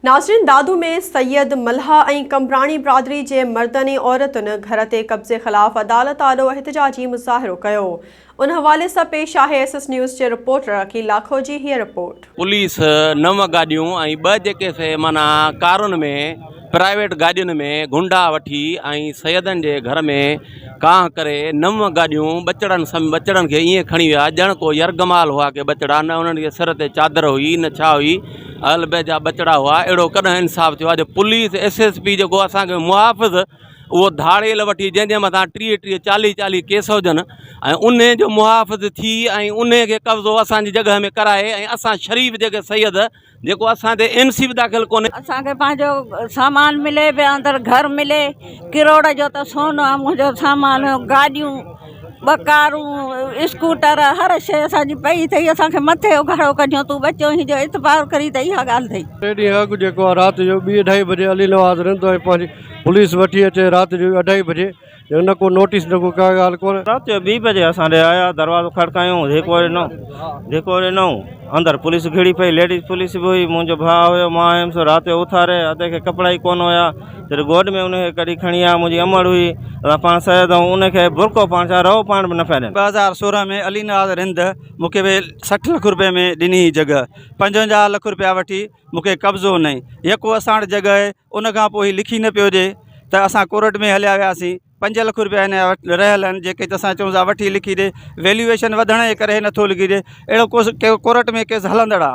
ناظرين دادو ۾ سيد، ملاح ۽ قمبراڻي برادري جي مردن ۽ عورتن گهر تي قبضي خلاف عدالت آڏو احتجاجي مظاهرو ڪيو. ان حوالي سان پيش آهي ايس ايس نيوز جي رپورٽر عقيل لاکو جي هيء رپورٽ. پوليس نو گاڏيون ۽ ٻه جيڪي سي معنيٰ ڪارن ۾ پرائيويٽ گاڏين ۾ گهنڊا وٺي ۽ سيدن جي گهر ۾ ڪاهه ڪري نو گاڏيون ٻچڙن سم ٻچڙن کي ائين کڻي ويا ڄڻ ڪو يرغمال هئا ڪي ٻچڙا نه انهن کي سر تي چادر هئي نه ڇا هئي اهل بيت جا ٻچڙا هئا اهڙو ڪڏهن انصاف ٿيو آهي جو پوليس ايس ايس پي جيڪو اسان کي محافظ اهو ڌاڙيل وٺي جنهن جي مٿان 30 30 40 40 ڪيس هجن ۽ انهي جو محافظ ٿي ۽ انهي کي قبضو اسان جي جڳهه ۾ ڪرائي ۽ اسان شريف جيڪي سيد جيڪو اسان تي اين سي به داخل ڪونهي. اسان کي پنهنجو سامان ملي به اندر گهر ملي ڪروڙ جو ته سون آ منهنجو سامان گاڏيون ٻه ڪارون اسڪوٽر هر شي اسان جي پئي اٿئي اسان کي مٿي اگهاڙو ڪڍيو تون ٻچو هين جو اعتبار ڪرين ته اها ڳالهه اٿئي. ٽي ڏينهن اڳ جيڪو آ رات جو ٻي اڍائي بجي علي نواز رند ۽ پنهنجي پوليس وٺي اچي رات جو اڍائي بجي نه ڪو نوٽيس نه ڪو ڪا ڳالهه ڪونه. رات جو ٻي بجي اسان ڏي آيا دروازو کڙڪايون ڌيڪو ڏنو ڌيڪو ڏنائون اندر پوليس گهڙي پئي ليڊيز پوليس به هئي منهنجو ڀاء هيو مان هيم سو رات جو اٿاري ادي کي ڪپڙا ئي ڪونه هيا جڏهن گوڏ ۾ ان کي ڪڍي کڻي آيا منهنجي امڙ هئي اسان پاڻ سيد آهيون ان کي برقعو پائڻ ڇا رئو پائڻ به نه پيا ڏين. 2016 ۾ علي نواز رند مون کي به 60 لک روپئي ۾ ڏني هئي جڳهه 55 لک روپيا وٺي مون کي قبضو هنئي يڪو اسان وٽ جڳهه آهي ان کان پوء هي لکي نه پيو ڏي ته اسان ڪورٽ ۾ هليا وياسين پنج لک روپيا هن جا رهيل آهن جيڪي اسان چئون ٿا وٺي لکي ڏي ويليوئيشن وڌڻ جي ڪري هي نٿو لکي ڏي اهڙو ڪو ڪورٽ ۾ ڪيس هلندڙ آهي.